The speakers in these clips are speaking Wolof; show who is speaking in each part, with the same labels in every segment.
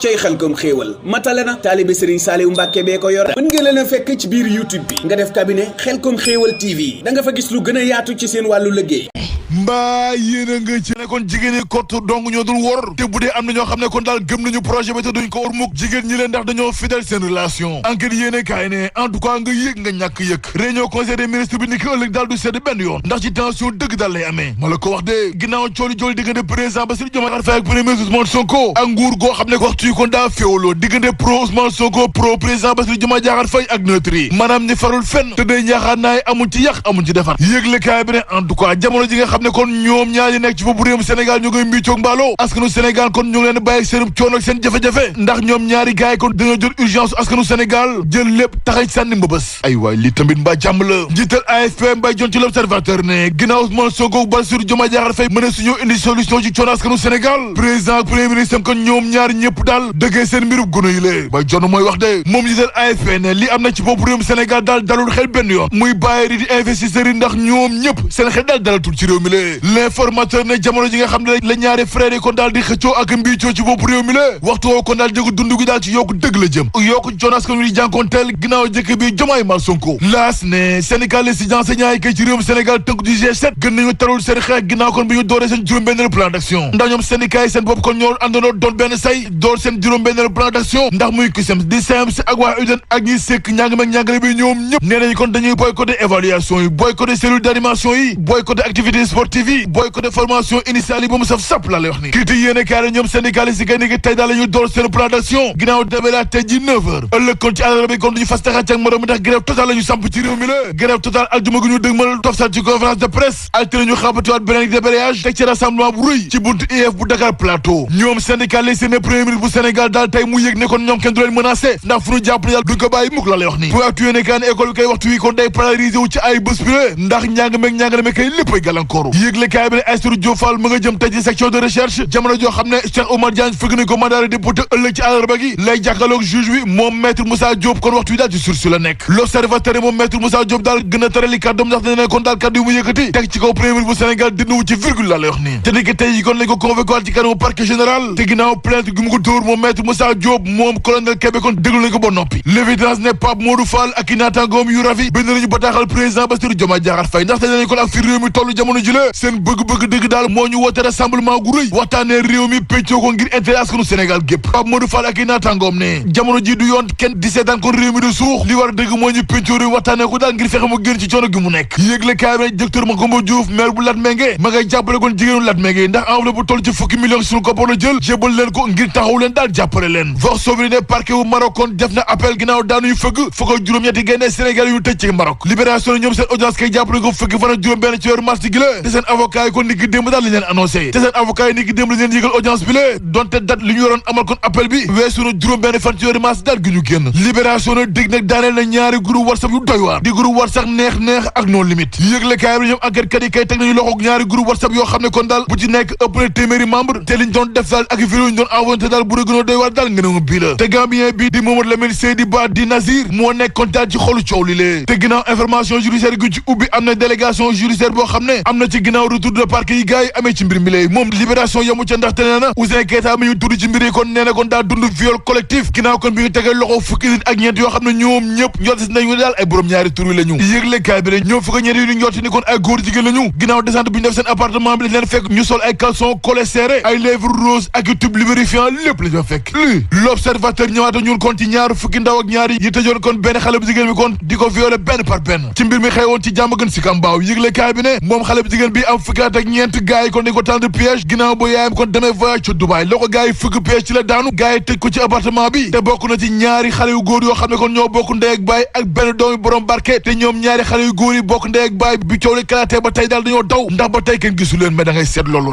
Speaker 1: cey Xelcom xéewal matale na taalibe Serigne Saliou Mbàkke bee ko yor mën ngeen leen a fekk ci biir YouTube bi nga def cabinet Xelcom xéewal TV da nga fa gis lu gën a yaatu ci seen wàllu liggéey
Speaker 2: mbaa yéen a nga ci ne kon jigéen ñi kott dong ñoo dul wor te bu dee am na ñoo xam ne kon daal gëm nañu projet bi te duñ ko wor mukk jigéen ñi leen ndax dañoo fidèle seen relation enquête yéene kaay ne en tout cas nga yëg nga ñàkk yëg réunion conseil des ministres bi ni ki ëllëg daal du sedd benn yoon ndax ci tension dëgg daal lay amee ma la ko wax de ginnaaw cooli jooli diggante président Bassirou Diomaye Faye ak premier ministre Ousmane Sonko ak nguur goo xam ne ko waxtu yi kon daa féewaloo diggante pro Ousmane Sonko pro président Bassirou Diomaye Diakhar Faye ak neutre yi maanaam ñi farul fenn te day ñaaxaar naay amuñ ci yàq amuñ ci defar yëgle kaay bi ne en tout cas jamono ji nga xam ne kon ñoom ñaari nekk ci foofu réewum Sénégal ñu koy mbiicoog mbaaloo askanu Sénégal kon ñu ngi leen bàyyi seen coono ak seen jafe-jafe ndax ñoom ñaari gaay kon dañoo jël urgence askanu Sénégal jël lépp taxañ sànni mbëbës ay waay li tamit mbaa jàmm la njiital AFP Mbaye Dione ci l'Observateur ne ginnaaw Ousmane Sonko Bassirou Diomaye Diakhar Faye mën a suñoo indi solution ci coono askanu Sénégal président ak premier ministre am kon ñoom ñaari ñëpp daal dëggee seen mbirub gune yi lée Mbaye Dione mooy wax de moom njiital AFP ne li am na ci bopp réewum Sénégal daal dalul xel benn yoon muy bàyyi di investisseurs yi ndax ñoom ñëpp seen xel daal dalatul ci réew mi lée l'informateur ne jamono ji nga xam ne la ñaari frères yi kon daal di xëccoo ak mbiicoo ci bopp réew mi la waxtu woo kon daal jëgu dund gi daal ci yokku dëgg la jëm yokku coono askan wi di jànkoonteel ginnaaw jëkk bi Diomaye mal Sonko laas ne syndicaliste yi enseignants yi kay ci réewum Sénégal tënk du G7 gën nañu tarul seen xeex ginnaaw kon bi ñu dooree seen juróom-benn plan d'action ndax ñoom syndicat yi seen bopp kon ñoo àndandoo doon benn say door seen juróom-benn plan d'action ndax muy CUSEMS di SAEMS ak waa UDEN ak ñiy sekk njàng meeg njàngale bi ñoom ñëpp nee nañu kon dañuy boycotté évaluation yi boycotté cellule d'animation yi boycotté activité sportive yi boycotté formation initiale yi ba mu saf sap laa lay wax ni critique yéene kaay ñoom syndicalistes yi kay ni tey daal la ñu door seen plan d'action ginnaaw demee tey ji 9h ëllëg kon ci àllarba bi kon duñu fas taxac ak morom mi ndax grève total la ñu samp ci réew mi la grève total aljuma gi ñu dëgmal toftal ci conférence de presse altine ñu xaabatiwaat beneen débrayage teg ci rassemblement bu rëy ci buntu IEF bu Dakar Plateau ñoom syndicalistes yi ne premier ministre bu Sénégal daal tey mu yëg ne kon ñoom kenn du leen menacé ndax fu ñu jàpp ne daal duñ ko bàyyi mukk la lay wax ni pour actu yéene kaay école bi kay waxtu wi kon day paralysé wu ci ay bés bi la ndax njàng meeg njàngale mi kay léppay gàllankooru yëgle kaay bi ne Aïssatou Diop Fall mu nga jëm tey ci section de recherche jamono joo xam ne Cheikh Oumar Diagne fëgg nañ ko mandat de dépôt ëllëg ci àllarba gi lay jàkkaarloog juge bi moom maître Moussa Diop kon waxtu wi daal ci sursis la nekk l'observateur moom maître Moussa Diop daal gën a tarali kàddoom ndax ne kon daal kàddu yu mu yëkkati teg ci kaw premier bu Sénégal dindiwu ci virgule la lay wax nii te ni tey yi kon lañ ko convoqué waat ci kanamu parquet général te ginnaaw plainte gi mu ko dóor moom maître Moussa Diop moom colonel Kébé kon déglu nañ ko ba noppi l'évidence ne Pape Modou Fall ak i naataangoom yu rafi bind nañu bataaxal président Bassirou Diomaye Diakhar Faye ndax te nañ kon ak fi réew mi toll jamono ji la seen bëgg-bëgg dëgg daal moo ñu woote rassemblement gu rëy waxtaanee réew mi peccoo ko ngir intérêt askanu Sénégal gépp Pape Modou Fall ak i naataangoom ne jamono ji du yoon kenn di seetaan kon réew mi du suux li war dëgg moo ñu peccoo réew waxtaanee ko daal ngir fexe mu génn ci coono gi mu nekk yéegle kaay bi docteur Macoumba Diouf maire bu Latmingué ma ngay jàppale kon jigéenu Latmingué ndax enveloppe bu toll ci fukki millions suñu ko la jël jébal leen ko ngir taxaw leen daal jàppale leen Vox Populi ne parquet wu Maroc kon def na appel ginnaaw daanuy fëgg fukk ak juróom-ñetti gaynde Sénégal yu tëj ci Maroc libération ñoom seen audience kay jàppale ko fukki fan ak juróom-benn ci weeru mars gi la te seen avocat yi kon ni ki démb daal lañ leen annoncé te seen avocat yi ni ki démb lañ leen yëgal audience bi la donte date li ñu yoroon amal kon appel bi weesu na juróom-benn fan ci weeru mars daal gi ñu génn libération na dégg nag daaneel na ñaari groupe WhatsApp yu doy waar di groupe WhatsApp neex ak non limite yëgle kaay bi ñoom enquête kat yi kay teg nañu loxo ñaari groupe WhatsApp yoo xam ne kon daal bu ci nekk ëpp na téeméeri membre te liñ doon def daal ak vidéo ñu doon envoyé daal bu gën a doy waar daal ngeen bii la te Gambien bi di Mamadou Lamine Seydi Ba di Nazir moo nekk kon daal ci xolu coow li lee te ginnaaw information judiciaire gi ci ubbi am na délégation judiciaire boo xam ne am na ci ginnaaw retour de parquet yi gars yi amee ci mbir mi lay moom libération yamu ca ndaxte nee na Ouzin Keita mi ñu tudd ci mbir yi kon nee na kon daal dund viol collectif ginnaaw kon bi ñu tegee loxo fukki nit ak ñeent yoo xam ne ñoom ñëpp njorti nañu daal ay borom ñaari tur la ñu yëgle kaay bi ne ñoom fukki ñeent yi ñu njorti ni kon ay góor jigéen la ñu ginnaaw descente bi ñu def seen appartement bi lañ leen fekk ñu sol ay caleçon collet serré ay lèvres roses ak tube lubrifiant lépp la ñu fekk lii l'observateur ñëwaata ñun kon ci ñaar fukki ndaw ak ñaari yi tëjoon kon benn xale bu jigéen bi kon di ko violé benn par benn ci mbir mi xewoon ci jàmm gën si kambaaw yëgle kaay bi ne moom xale bu jigéen bi am fukki at ak ñeent gars yi kon dañ ko tendre piège ginnaaw ba yaayam kon demee voyage ca Dubaï loo ko gars yi fukki piège ci la daanu gars yi tëj ko ci appartement bi te bokk na ci ñaari xale yu góor yoo xam ne kon ñoo bokk ndey ak baay ak benn doomi borom barke te ñoom ñaari xale yu góor yi bokk ndey ak baay bi coow li kalaatee ba tey daal dañoo daw ndax ba tey kenn gisu leen mais da ngay seet loolu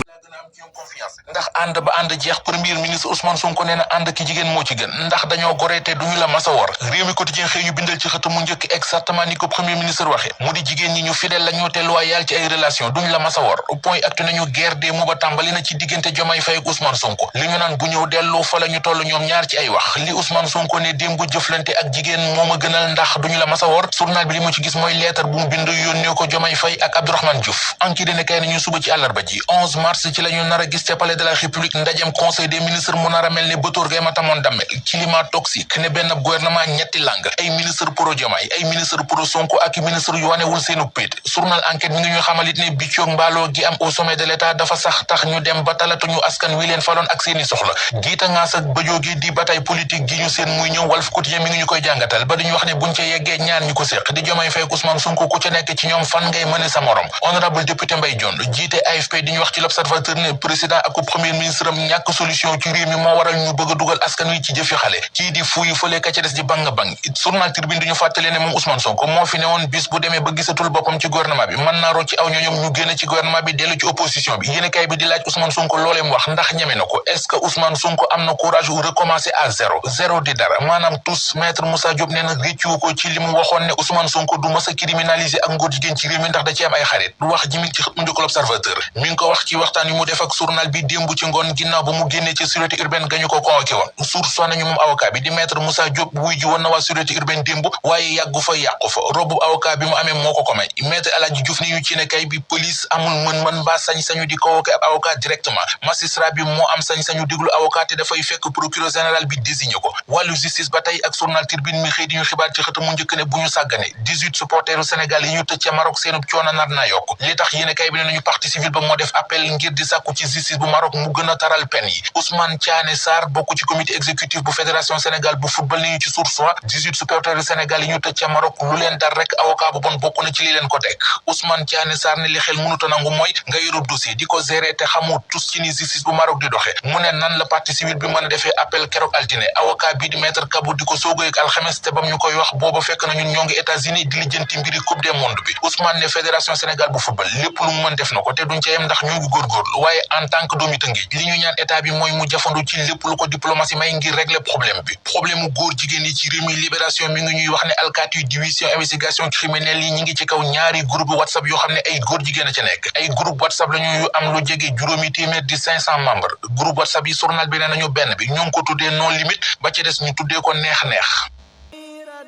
Speaker 3: ndax ànd ba ànd jeex premier ministre Ousmane Sonko nee na ànd ki jigéen moo ci gën ndax dañoo goree te duñu la masa wor réew mi quotidien xëy ñu bindal ci xëtu mu njëkk exactement ni ko premier ministre waxee mu di jigéen ñi ñu fidèle la ñu te loyal ci ay relation duñu la masa wor point actu nañu guerre des mots ba tàmbali na ci diggante Diomaye Faye ak Ousmane Sonko li ñu naan bu ñëw dellu fa la ñu toll ñoom ñaar ci ay wax li Ousmane Sonko ne démb jëflante ak jigéen moo ma gënal ndax duñu la masa wor journal bi li mu ci gis mooy lettre bu mu bind yónnee ko Diomaye Faye ak Abdourahmane Diouf anki dina kay nañu suba ci àllarba ji 11 mars ci la ñu nar a gis ca palais de la république ndajem conseil des ministres mu nar a mel ne bëtóor gay ma tamoon dammel climat toxique ne benn gouvernement ñetti langue ay ministre pro Diomaye ay ministre pro Sonko ak ministre yu wanewul seenu péet journal enquête mi ngi ñu xamalit ne biccoog mbaaloo gi am au sommet de l'état dafa sax tax ñu dem ba talatuñu askan wi leen faloon ak seeni soxla giita ngaas ak bëjoo gi di bataille politique gi ñu seen muy ñëw Walf Quotidien mi ngi ñu koy jàngatal ba dañu wax ne buñ ca yeggee ñaar ñu ko séq di Diomaye Faye Ousmane Sonko ku ca nekk ci ñoom fan ngay mëne sa morom honorable député Mbaye Dione jiite AFP di ñu wax ci l'Observateur ne président ak premier ministre am ñàkk solution ci réew mi moo waral ñu bëgg a dugal askan wi ci jëfi xale kii di fuuyu fële ka ca des di bang journal Tribune di ñu fàttale ne moom Ousmane Sonko moo fi ne woon bis bu demee ba gisatul boppam ci gouvernement bi mën naa rocc ci aw ñoñom ñu génn ci gouvernement bi dellu ci opposition bi yéene kay bi di laaj Ousmane Sonko loolee mu wax ndax ñeme na ko est-ce que Ousmane Sonko am na courage ou recommencer à zéro di dara maanaam tous maître Moussa Diop nee na réccu ko ci li mu waxoon ne Ousmane Sonko du mës a criminaliser ak ngóor jigéen ci réew mi ndax da ci am ay xarit du wax ji mi ngi ci xët mu njëkk l'Observateur mi ngi ko wax ci waxtaan yu mu def ak journal bi démb ci ngoon ginnaaw ba mu génnee ci sûreté urbaine gañu ko convoqué woon source nañu moom avocat bi di maître Moussa Diop wuy ji woon na waa sûreté urbaine démb waaye yàggu fa yàqu fa robu avocat bi mu amee moo ko may maître El Hadji Diouf ni ñu ci ne kay bi police amul mën-mën mbaa sañ-sañu di convoqué ab avocat directement magistrat bi moo am sañ-sañu diglu avocat te dafay fekk procureur général bi désigné ko wàllu justice ba tey ak journal Tribune mi xëy di ñu xibaar ci xët mu njëkk ne bu ñu sàggane 18 supporteru Sénégal yi ñu tëj ca Maroc seenub coono nar naa yokk li tax yéene kay bi ne nañu partie civile ba moo def appel ngir di sàkku ci justice bu Maroc mu gën a taral peine yi Ousmane Thiané Sarr bokk ci comité exécutif bu fédération Sénégal bu football ni ñu ci source 18 supporteru Sénégal yi ñu tëj ca Maroc lu leen dar rek avocat bu bon bokk na ci li leen ko teg Ousmane Thiané Sarr ne li xel mënuta nangu mooy nga yorub dossier di ko gérer te xamoo tous ci ni justice bu Maroc di doxe mu ne nan la partie civile bi mën a defee appel keroog altine avocat bi di maître Kabou di ko soogoy ak alxames te bam ñu koy wax booba fekk na ñun ñoo ngi États-Unis di lijjanti mbiri coupe du monde bi Ousmane ne fédération Sénégal bu football lépp lu mu mën def na ko te duñ ca yem ndax ñoo ngi góorgóorlu waaye en tant que doomi Tëngéej li ñu ñaan état bi mooy mu jafandu ci lépp lu ko diplomatie may ngir régler problème bi problème mu góor jigéen yi ci réew mi libération mi ngi ñuy wax ne alkaati yu division investigation criminelle yi ñi ngi ci kaw ñaari groupe WhatsApp yoo xam ne ay góor jigéen a ca nekk ay groupe WhatsApp la ñu am lu jege juróomi téeméer di 500 membres groupe WhatsApp yi journal bi nee nañu benn bi ñoo ngi ko tuddee non limite ba ca des ñu tuddee ko neex-neex.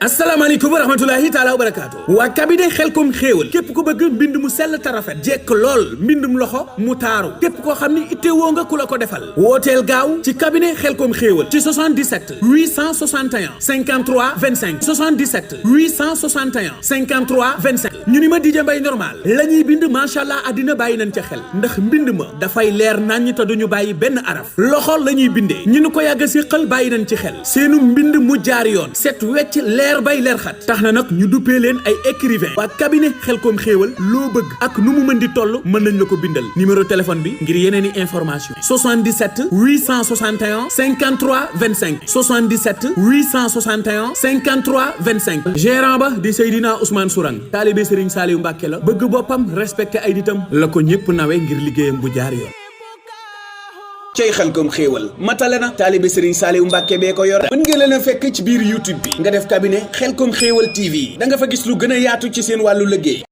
Speaker 1: asalaamaaleykum wa rahmatulahi taala wa barakaatu waa cabinet xelkom xéewal képp ku bëgg mbind mu sell te rafet jekk lool mbindum loxo mu taaru képp koo xam ni ittewoo nga ku la ko defal wooteel gaaw ci cabinet xelkom xéewal ci 77 861 53 25 77 861 53 25 ñu ni ma DJ Mbaye normal la ñuy bind macha allah àddina bàyyi nañ ca xel ndax mbind ma dafay leer naññ te duñu bàyyi benn araf loxo la ñuy bindee ñu ni ko yàgg a siqal bàyyi nañ ci xel seenu mbind mu jaar yoon set wecc leer bay leer xat tax na nag ñu duppee leen ay écrivain waa cabinet xelkom xéewal loo bëgg ak nu mu mën di toll mën nañ la ko bindal numéro téléphone bi ngir yeneen i information 77 861 53 25 77 861 53 25 gérant ba di Seydina Ousmane Sourang taalibe Serigne Saliou Mbacké la bëgg boppam respecté ay nitam la ko ñëpp nawe ngir liggéeyam bu jaar yoon cey xelkom xéewal matale na taalibe Serigne Saliou Mbacké bee ko yor mën ngeen leen a fekk ci biir YouTube bi nga def cabinet xelkom xéewal TV da nga fa gis lu gën a yaatu ci seen wàllu liggéey